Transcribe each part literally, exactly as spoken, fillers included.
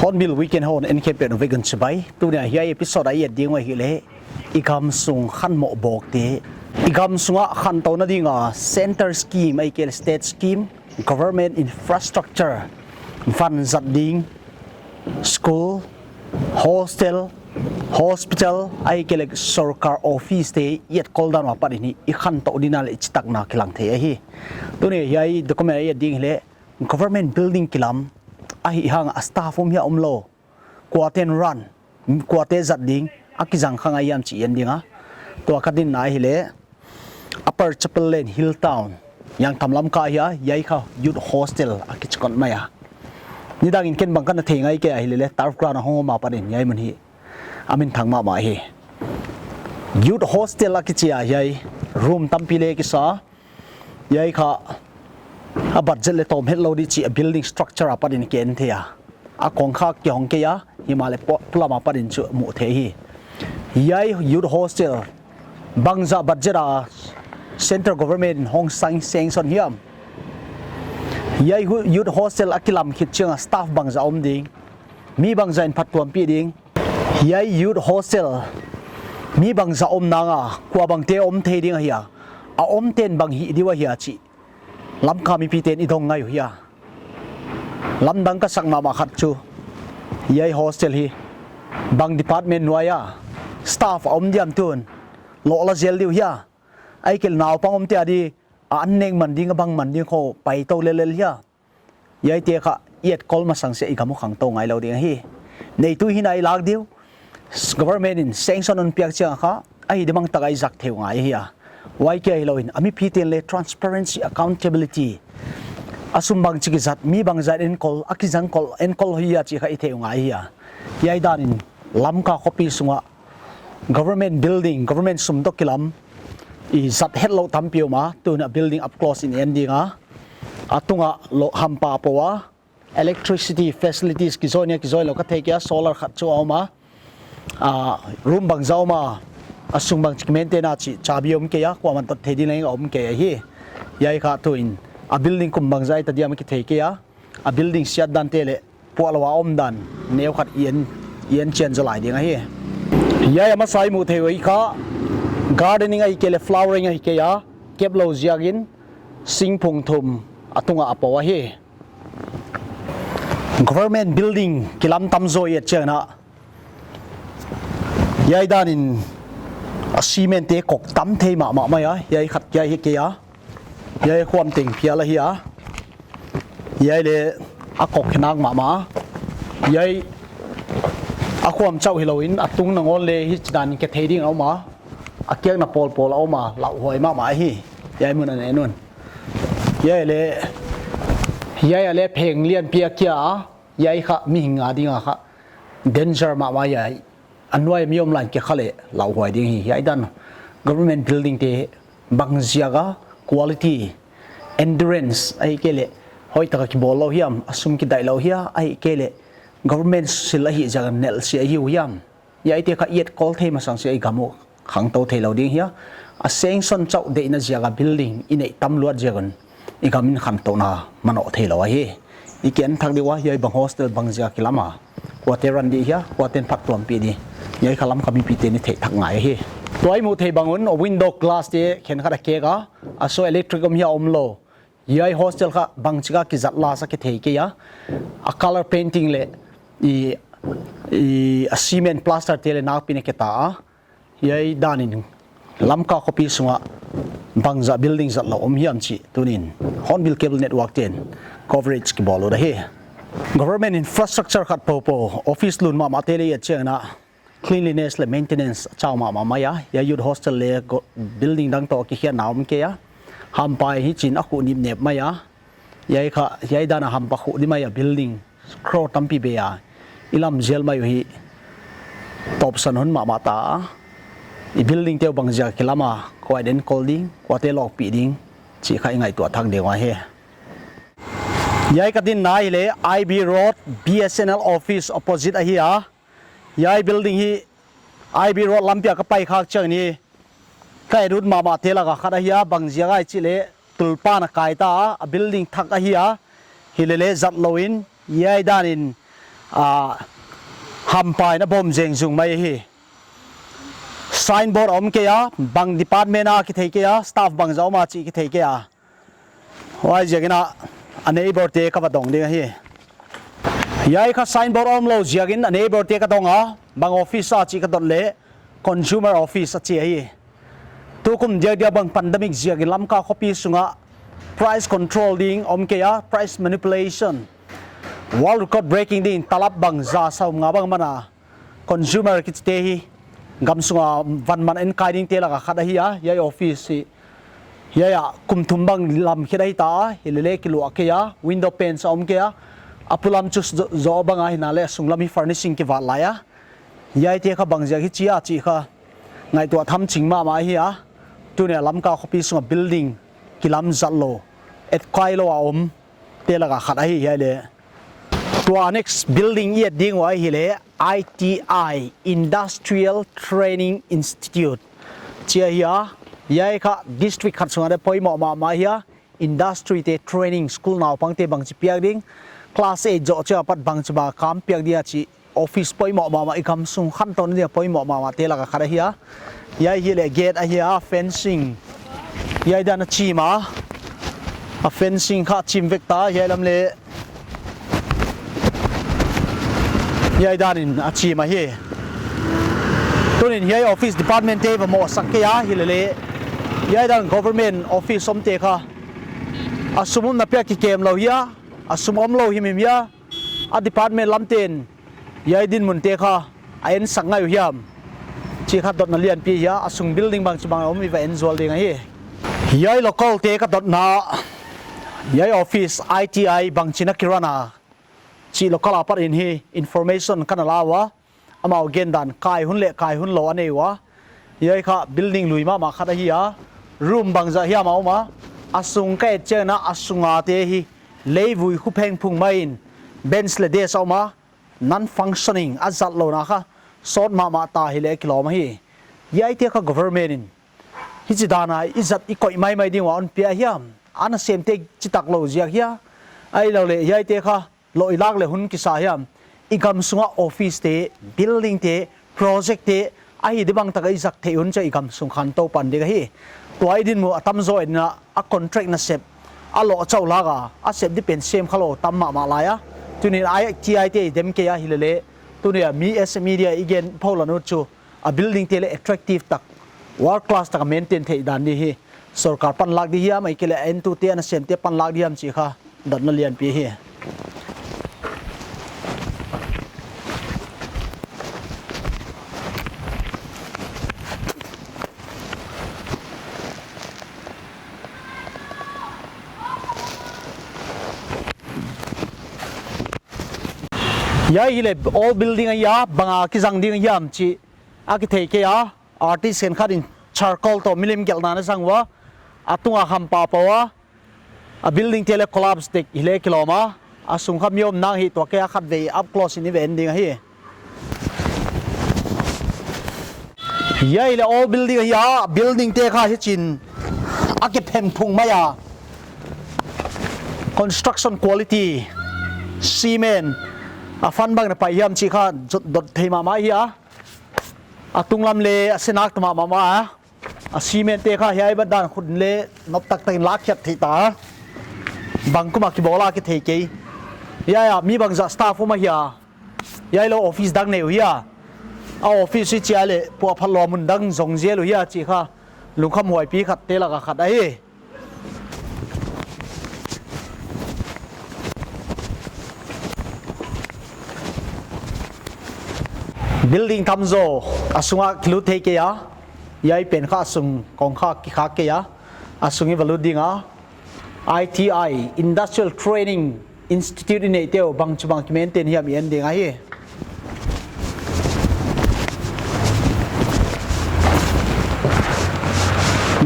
Hornbill Weekend hon en khempeuh na vek un chibai. Tuni a hiai episode a i et ding uh ahihleh, i gam sung khanmoh bawkte, i gam sung a khantou na ding a center scheme, ahihkeileh state scheme, government infrastructure, van zat ding, school, hostel, hospital, ahihkeileh sorkar office te i etkol dan uah pat in i khantou ding a leh i chitakna kilang thei ahi. Tuni hiai document a i et ding ahihleh, government building kilam ahihhang a staff om hia omlou, kuate'n run, kuate zat ding, a kizang kha ngai hiam chih en ding a. Tua ka dinna ahihleh, Upper Chaperlane Hill Town, Yangtham Lamka ahi a, hiai kha youth hostel a kichi kon mai a. Nidang in ken bang ka na thei ngai kei ahihleh, turf ground a hong om a pat in hiai mun hi a minthang mahmah hi. Youth hostel a kichi a, hiai room tampi leng kisa, hiai kha a budget leh tawm hetlou di chih a building structure a pat in ken thei a. A kongkhak kihong kei a, himahleh pu-, pulam a pat in chu mu thei hi. Hiai youth hostel bangzah budget a central government hong sang-, sanction hiam? Hiai hu-, youth hostel a kilam khit chiang a staff bangzah om ding, mi bangzah in phattuampih ding? Hiai youth hostel mi bangzah om nang a, kua bangte om thei ding ahia? A omte'n bang hih ding uh ahia chih Lamka mipite'n i dong ngai uh hia? Lamdang ka sak mahmah khat chu, hiai hostel hi bang department nuai a staff a om diam, tun loh la zel ding uh hia? Ahihkeileh naupang omte adi a an neng man ding, a bang man ding khong paitou lellel hia? Hiaite kha i etkol masang seh i gam uh khangtou ngailou ding ahi. Neitu hihna i lak ding uh, government in sanction hon piak chiang kha, a hih ding bang tak a i zak thei uh ngai ahi a. Huai kia hilou in, a mipite'n leng transparency, accountability, a sum bangchi kizat, mi bangzah in enkol, a kizang kol, enkol hia chih kha i theih uh ngai ahi a. Hiai dan in Lamka khopi sung a government building, government sum toh kilam i zat hetlou tampi om a, tun a building up close in en ding a. A tung a loh hampa a pou a, electricity facilities kizoi ni a kizoi lou ka thei kei a, solar khat chu a om a. Ah, room bangzah om a, a sung bangchi ki maintain a chih chabi om kei a, kuamah'n tot thei ding leng om kei ahi. Hiai kha tun a building kum bangzah i ta diam kithei kei a. A building siat dante leh puahlou a om dan neu khat i en, i en chian zaw lai ding ahi. Hiai a masa i muh theih uh kha gardening ahihkeileh flowering ahi kei a, keplou ziak in singphung thum a tung a a pou ahi. Government building kilam tamzaw i et chiang a, hiai dan in a cement te kok tam thei mahmah mai a, hiai khat kia hi kei a. Hiai khuam teng phial ahi a. Hiai leng a kok khe nak mahmah. Hiai a khuam chauh hilou in, a tung nangawn leng hichi dan in khe thei ding a om a. A kiakna pawlpawl a om a, lauhuai mahmah ahi. Hiai mun a en un. Hiai leng, hiai a leng pheng lianpi a kia a. Hiai kha mihing a ding a kha danger mahmah hiai. A nuai mi om lai in khe kha leh lauhuai ding hi. Hiai dan government building te bang ziak a quality, endurance, ahihkeileh hoihtak a kibawl lou hiam, a sum kidaih lou hia, ahihkeileh government sil ahih ziak a nelhsiah ahi uh hiam? Hiaite kha i etkol thei masang seh i gam uh khangtou theilou ding ahi a. A sanction chauh deihna ziak a building i neih tam luat ziak un i gam in khantouhna manoh theilou ahi. I kiang thak ding ua, hiai bang hostel bang ziak a kilam a, kuate run di hia, kuate'n phattuampih di? Hiai kha Lamka mipite'n i theih thak ngai ahi. Tua i muh theih bang un, window glass te khenkhat a kek a, a sung electric om hia omlou, hiai hostel kha bangchik a kizat lai sa kithei kei a. A color painting leh i, i, a cement plaster te leng nakpi in a khe ta a. Hiai dan in Lamka khopi sung a bangzah building zatlou om hiam chih tuni'n Hornbill Cable Network te'n coverage kibawl uh ahi. Government infrastructure khat popo, office lun mahmah te leh i et chiangin cleanliness leh maintenance a chau mahmah mai a. Hiai youth hostel leh go-, building dang toh kikhiatna om kei a. Hampa hichin a khuh nipnep mai a. Hiai kha, hiai dan a hampa khuh di mai a building crore tampi bei a. I lam zel mai uh hi tawpsan hun mahmah ta. I building te uh bangziak kilam a, kua den kol ding, kuate lawkpih ding, chih kha i ngaihtuah thak deuh ahi. Hiai ka dinna hi leh I B Road, B S N L office opposite ahi a. Hiai building hi I B Road lampi a ka pai khak chiangin ka et ut mahmah te laka khat ahi a, bangziak ahia chih leh tulpan a kai ta a, a building thak ahi a, hilele zat lou in, hiai dan in, ah, hampa in a bawm zengzung mai hi. Signboard om kei a, bang department a kithei kei a, staff bangzah om a chih kithei kei a. Huaiziakin a, a neighbor te ka va dong ding ahi. Hiai kha signboard omlou ziakin a neighbor te ka dong a, bang office a chih ka dot leh, consumer office a chi ahi. Tukum diakdiak bang pandemic ziakin Lamka khopi sunga price control ding om kei a, price manipulation, world record breaking ding, talap bang za sawmnga bang man a, consumer kichite hi, gam sunga van man enkai dingte laka khat ahi a, hiai office hi. Hiai a kum thum bang lam khit ahi ta a, hilele kiluah kei a, window panes a om kei a, a pulam chu zo, zo bang a hi naleh a sunglam hi furnishing kivat lai a. Hiaite kha bangziak hichia chih kha ngaihtuah tham ching mahmah ahi a. Tuni a Lamka khopi sunga building kilam zat lou, etkai lou a om te laka khat ahi hiai leh. Tua next building i et ding uh ahi leh I T I, Industrial Training Institute chi ahi a. Hiai kha district khat sunga leh poimoh mahmah ahi a. Industry te training, school naupangte bangchi piak ding, class eight zoh chiang apat bangchi bang kam piak ding a chih office poimoh mahmah, i gam sung khantou ding a poimoh mahmah te laka khat ahi a. Hiai hi leh gate ahi a, fencing. Hiai dan a chim a. A fencing kha chim vek ta, hiai lam leh. Hiai dan in a chim ahi. Tunin hiai office department te va mohsak kei a, hilele. Hiai dan government office omte kha. A sum omna piak kikem lou hia, a sum omlou himhim hia. A department lamte'n hiai dinmun te kha a ensak ngai uh hiam chih kha dotna lianpi ahi a, a sung building bangchi bang om i va en zual ding ahi. Hiai local te ka dotna, hiai office I T I bangchin a kirun a chih local apat in hi information ka na la ua. Amau gen dan kai hun leh kai hun lou a nei ua. Hiai kha building lui mahmah khat ahi a. Room bangzah hiam a om a. A sung ka et chiangin a sunga te hi leivui khu phengphung mai in bench leh desk a om a. Non-functioning, a zat louna kha sawt mahmah ta hileh kilawm ahi. Hiaite kha government in hichi dan a i zat i koih maimai ding ua hon pia hiam? A nasemte chitak lou ziak hia? Ahilouleh hiaite kha lou i lak leh hun kisa hiam? I gam sunga office te, building te, project te, ahi di bang taka i zak theih hun chiang i gam sung khantou pan ding ahi. Tua i dinmun a tamzaw in a, a contract nasep a lou chauh lak a, a sep di pen sem khalou tam mahmah lai a. Tunin I T I te i dem kei a hilele, tuni a mi S M E dia i gen phou lan uh chu, a building te leh attractive tak, world class tak a maintain theih dan di hi. Sorkar panlak di hiam, ahihkeileh a entute a nasemte panlak di hiam chih kha dotna lianpi hi. Hiai hileh old building ahi a, bang a kizang ding hiam chih a kithei kei a, artist khenkhat in charcoal toh milim gelhna na zang ua, a tunga hampa pau a, a building te leh collapse dek hileh kilawm a, a sung kha mi om nang hi tua kei a khatvei up close in i va en ding ahi. Hiai leh old building ahi a, building te kha hichin a kiphengphung mai a. Construction quality, cement, a fan bang na pai hiam chih kha zot dot thei mahmah ahi a. A tunglam leh a se nak ta mahmah a. A cement te kha hiai bang dan khut leh nop taktak in lakkhiat theih ta. Bang kum a kibawl a kithei kei. Hiai a mi bangzah staff om ahia? Hiai lou office dang nei uh hia? A office hi chia leh puahphat lou mun dang zong zel uh hia chih kha lungkhamhuaipi khat te laka khat ahi. Building tamzaw a sungah kilut thei kei a, hiai pen kha a sung kong kha kikhak kei a, a sung i va lut ding a. I T I, Industrial Training Institute i neihte uh bangchibang ki maintain hiam i en ding ahi.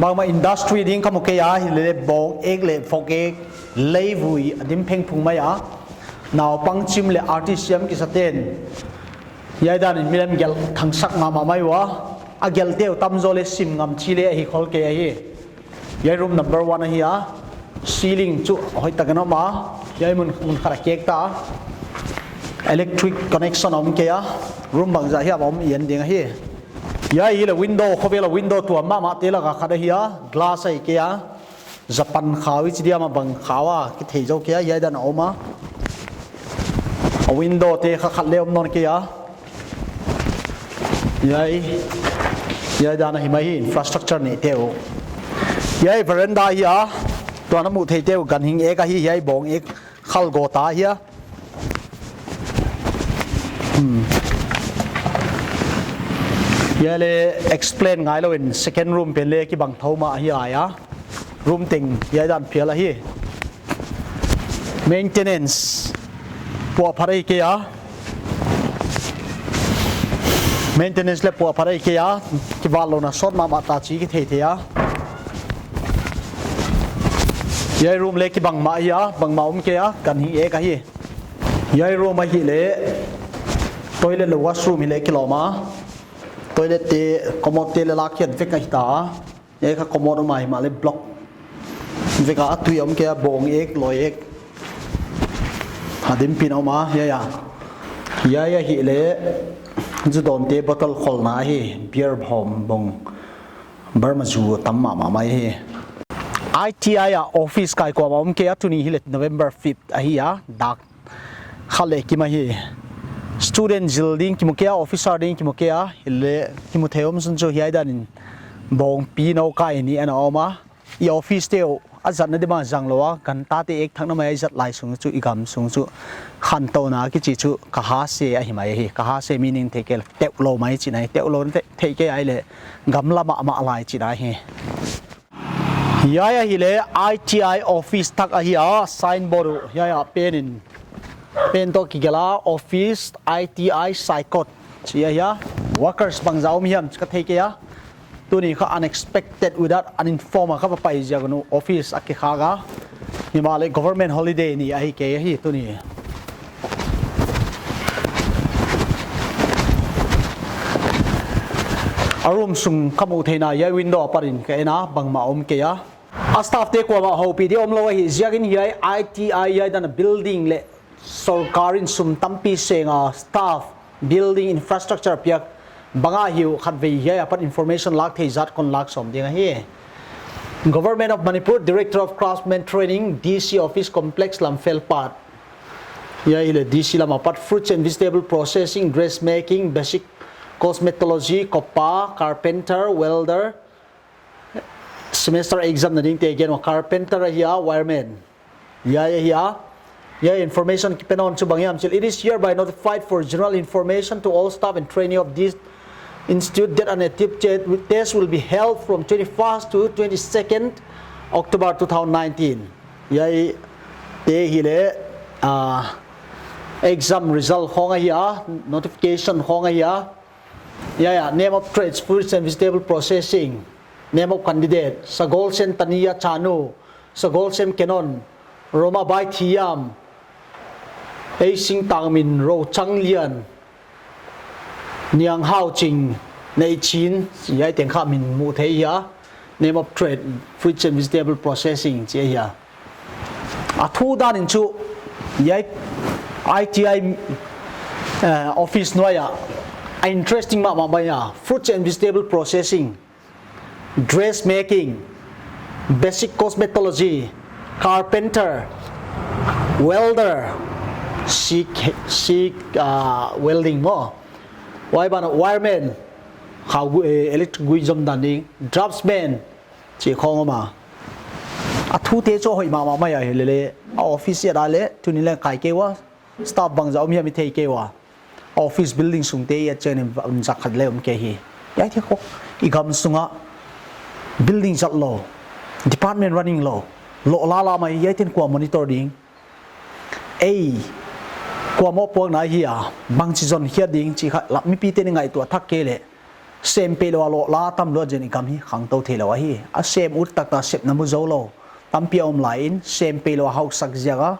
Bangmah industry ding ka mu kei a, hilele bawng ek leh vok ek, leivui a dim phengphung mai a, naupang chim leh artist siam kisaten hiai danin milem gelh thangsak mahmah mai ua, a gelhte uh tamzaw leh sim ngam chih leh ahi khol kei ahi. Hiai room number one ahi a, ceiling chu hoihtak in om a, hiai mun, mun khat a kek ta, electric connection om kei a, room bangzah hiam om i en ding ahi. Hiai hileh window, khovel a window tuam mahmahte laka khat ahi a, glass ahi kei a, Japan khau i chi diam a bang khau a, kithei zou kei a, hiai dan a om a. A window te kha khat leh om nawn kei a. Hiai, hiai dan ahi mai hi infrastructure neihte uh. Hiai veranda ahi a, tuan a muh theihte uh ganhing ek ahi, hiai bawng ek khal go ta ahi a. Hmm. Hiai leh explain ngailou in second room pen leh kibang thou mah ahi a. Room teng hiai dan phial ahi. Maintenance puahphat ahi kei a. Maintenance leh puahphat ahi kei a. Kivatlouhna sawt mahmah ta chih kitheithei a. Hiai room leh kibang mah ahi a, bangmah om kei a, ganhing ek ahi. Hiai room ahihleh toilet leh washroom hileh kilawm a. Toilet te, commode te leh lak hian vek ahi ta a. Hiai kha commode om a, himahleh block vek a, a tui om kei a, bawng ek, lawi ek a dim pin om a, hiai a. Hiai ahihleh zu dawnte bottle kholna ahi, beer bawm bawng, Burma zu tam mahmah mai hi. I T I a office kai kuamah om kei a, tuni hileh November fifth ahi a, dak khat leh kim ahi. Student zil ding kimu kei a, officer ding kimu kei a, hileh kimu thei om sun chu hiai danin bawngpi nou kai ni ana om a. I office te uh a zatna ding mah zanglou a, gantate ek thakna mai a i zat lai sung chu, i gam sung chu khantouna kichi chu ka ha se ahi mai hi. Ka ha se meaning theih kei leh teuhlou mai chihna hi, teuhlou na theih, theih kei a leh gamla mahmah lai chihna hi. Hiai ahihleh I T I office thak ahi a, signboard uh hiai a pen in, pen toh kigelh a, office I T I Saikot chih ahi a. Workers bangzah om hiam ka thei kei a. Tuni kha unexpected, without uninformed a ka va pai ziak un office a kikhak a. Himahleh government holiday ni ahi kei ahi tuni. A room sung ka muh theihna hiai window apat in ka en a, bangmah om kei a. A staff te kuamah houpih ding omlou ahih ziakin hiai I T I hiai dan a building leh sorkar in sum tampi seng a staff, building, infrastructure piak bang ahi uh khatvei hiai apat information lak thei zat kon lak sawm ding ahi. Government of Manipur, Director of Craftsmen Training, D C Office Complex, Lamphel part. Hiai ahihleh D C lam apat, fruits and vegetable processing, dressmaking, basic cosmetology, kopa, carpenter, welder, semester exam na dingte gen ua, carpenter ahi a, wireman. Hiai ahi a. Hiai information kipe nawn chu bang hiam chih leh, it is hereby notified for general information to all staff and trainee of this institute that an aptitude te-, test will be held from twenty-first to twenty-second October two thousand nineteen. Hiaite hileh, ah, exam result khong ahi a, notification khong ahi a. Hiai a, name of trades, fruits and vegetable processing. Name of candidate, Sagolsem Tania Chanu, Sagolsem Kenon, Romabai Thiam, Eising Tangmin, Rochang Lian, Niang Hauching, Neichin, hiai teng kha min mu thei ahi a. Name of trade, fruits and vegetable processing, chih ahi a. A thu dan in chu, hiai I T I, eh, office nuai a, a interesting mahmah mai a, fruits and vegetable processing, dressmaking, basic cosmetology, carpenter, welder, sik, sik, ah, welding maw. Huai ban wireman, khau gui, eh, electric gui zom dan ding, draftsman, chih khong om a. A thute chu hoih mahmah mai a hilele, a office a leh, tuni leng kai kei ua, staff bangzah om hiam i thei kei ua. office building sungte i et chiangin van zat khat leh om kei hi. Hiaite khawng i gam sunga building zat lou, department running lou, loh lala mai, hiaite'n kua monitor ding? Ei, kua mohpuakna ahia, bangchi zonkhiat ding chih kha la mipite'n i ngaihtuah thak kei leh, sem peihlou a loh la tam lua zen i gam hi khangtou theilou ahi. A sem ut taktak sepna mu zou lou tampi a om lai in, sem peihlou a hausak ziak a,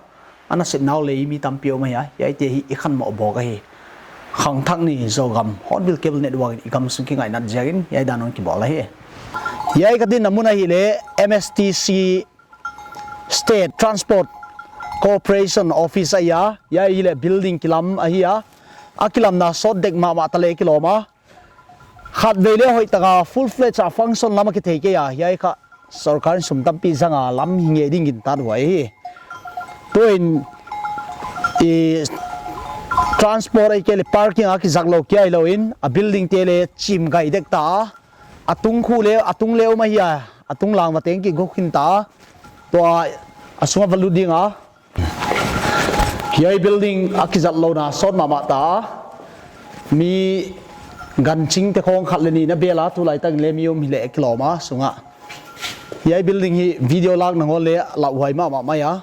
a nasepna uh lei mi tampi om ahi a, hiaite hi i khanmoh bawk ahi. Khangthak ni Zogam Hornbill Cable Network in i gam sung kingainat ziakin hiai dan hon kibawl ahi. Hiai ka dinna mun ahihleh M S T C State Transport Corporation Office ahi a, hiai ahihleh building kilam ahi a, a kilamna sawt dek mahmah ta leh kilawm a. Khatvei leh hoihtaka full fledged a function lam a kithei kei a, hiai kha sorkar in sum tampi zanga lam hi ngei ding gintak huai hi. Tuin i transport ahihkeileh parking a kizak lou kia hilou in, a building te leh chim gai dek ta a, a tung khu leh, a tung leh om ahi a, a tung lang va teng kigawk khin ta a, tua a sunga va lut ding a. Hiai building a kizat louhna sawt mahmah ta a, mi ganchingte khawng khat leh nih na bel a, tulaitak in leh mi om hileh kilawm a sunga. Hiai building hi video lak nangawn leh lauhuai mahmah mai a.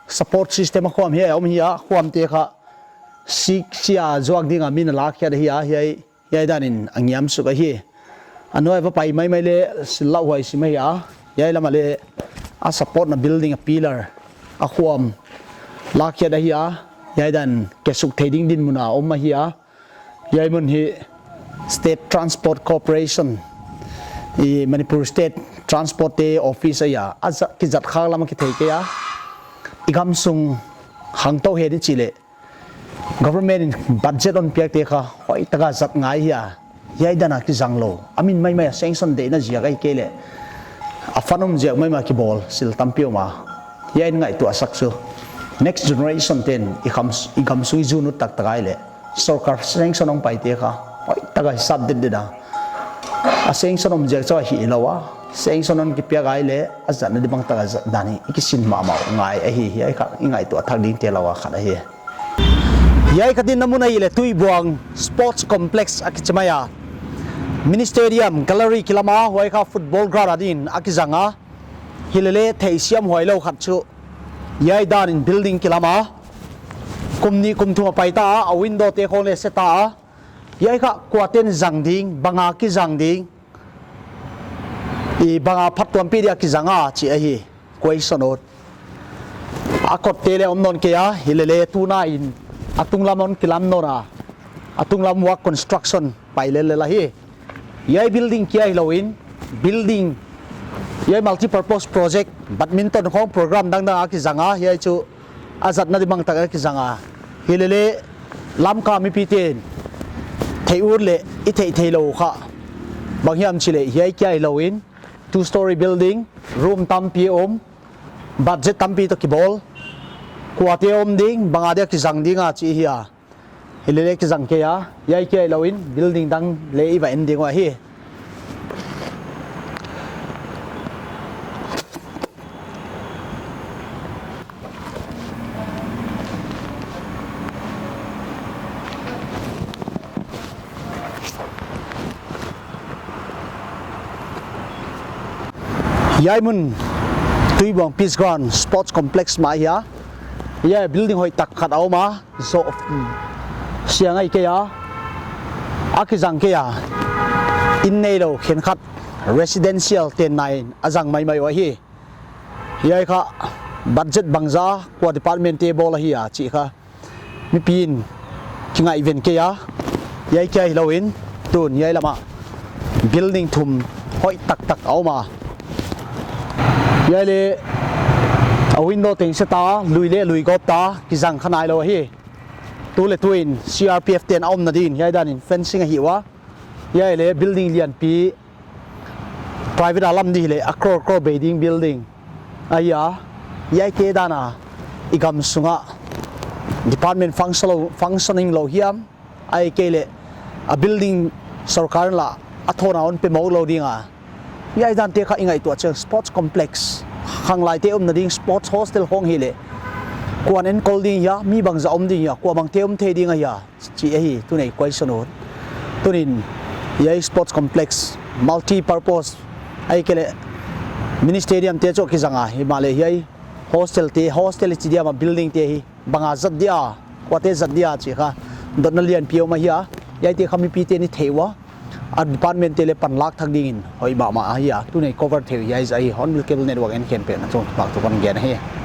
Support system a khuam hiai a om hi a, khuamte kha sik sia zuak dinga min a lakkhiat ahi a, hiai hiai danin a ngiam suk ahi. A nuai va pai maimai leh sil lauhuai sim ahi a. Hiai lam ah leh a support na building a pillar a khuam lakkhiat ahi a. Hiai dan kesuk thei ding dinmun a om ahi a. Hiai mun hi State Transport Corporation, i Manipur State Transport te office ahi a. A za-, kizat khak lam a kithei kei a. I gam sung hang tou he di chih leh government in budget hon piakte kha hoihtaka zat ngai hi a, hiai dan a kizang lou. A min maimai a sanction deihna ziak ahihkeileh a fund om ziak maimai a kibawl sil tampi om a. Hiai in ngaihtuah sak chu next generation te'n i gam, i gam sung i zun ut taktak ahihleh sorkar sanction hong paite kha hoihtaka hisap detdet a, a sanction om ziak chauh a hilou a, sanction hon kipiak ahihleh a zatna di bangtaka zat dan hi i kisin mahmah uh ngai ahi. Hiai kha i ngaihtuah thak dingte lam a khat ahi. Hiai ka dinna mun ahihleh Tuibuang Sports Complex a kichi mai a. Mini Stadium Gallery kilam a, huai kha football ground a din a kizang a. Hilele theihsiam huailou khat chu, hiai danin building kilam a. Kum nih kum thum a pai ta a, a window te khawng leh se ta a. Hiai kha kuate'n zang ding, bang a kizang ding, i bang a phattuampih dia kizang a chih ahi. Question ut. A kotte leh om nawn kei a, hilele tuni'n a tunglam hon kilam nawn a, a tunglam work construction pai lellel ahi. Hiai building kia hilou in, building, hiai multipurpose project, badminton khawng program dangdang a kizang a, hiai chu a zatna di bangtak a kizang a. Hilele Lamka mipite'n theih ut leh i theih theilou kha bang hiam chih leh hiai kia hilou in, two story building, room tampi om, budget tampi toh kibawl, kuate om ding, bang a dia kizang ding a chih ahi a. Hilele kizang kei a, hiai kia hilou in building dang leh i va en ding uh ahi. Hiai mun Tuibuang Peace Ground Sports Complex mah ahi a. Hiai building hoihtak khat a om a, zoh siang ahihkei a, a kizang kei a, inn neilou khenkhat residential te'n nai a zang maimai uh ahi. Hiai kha budget bangzah kua department te bawl ahi a chih kha mipi'n kingaihven kei a. Hiai kia hilou in, tun hiai lam ah building thum hoih taktak a om a. Hiai leh a window teng se ta, lui leh lui gawp ta, kizang kha nailou ahi. Tu leh tuin C R P F te'n a omna din hiai danin fencing ahi ua. Hiai leh building lianpi, private a lam di hileh a crore crore bei ding building ahi a. Hiaite dan a i gam sunga department function lou, functioning lou hiam, ahihkeileh a building sorkar in la a thawna hon pe mawk lou ding a, hiai dante kha i ngaihtuah chiang, sports complex, khanglaite omna ding sports hostel khawng hileh Kuan enkol ding hia, mi bangzah om ding hia, kuabangte om thei ding ahia, chih ahi, tuni question uh. Tunin, hiai sports complex, multi-purpose, ahihkeileh mini stadium te chu kizang a, himahleh hiai hostel te, hostel chi diam a building te hi, bang a zat dia, kuate zat dia chih kha, dotna lianpi om ahia, hiaite kha mipite'n i theih ua, a department te leh panlak thak dingin hoih mahmah ahia, tuni cover thei uh hiai zah hi, Hornbill Cable Network in khenpetna tungtawn gen ahi.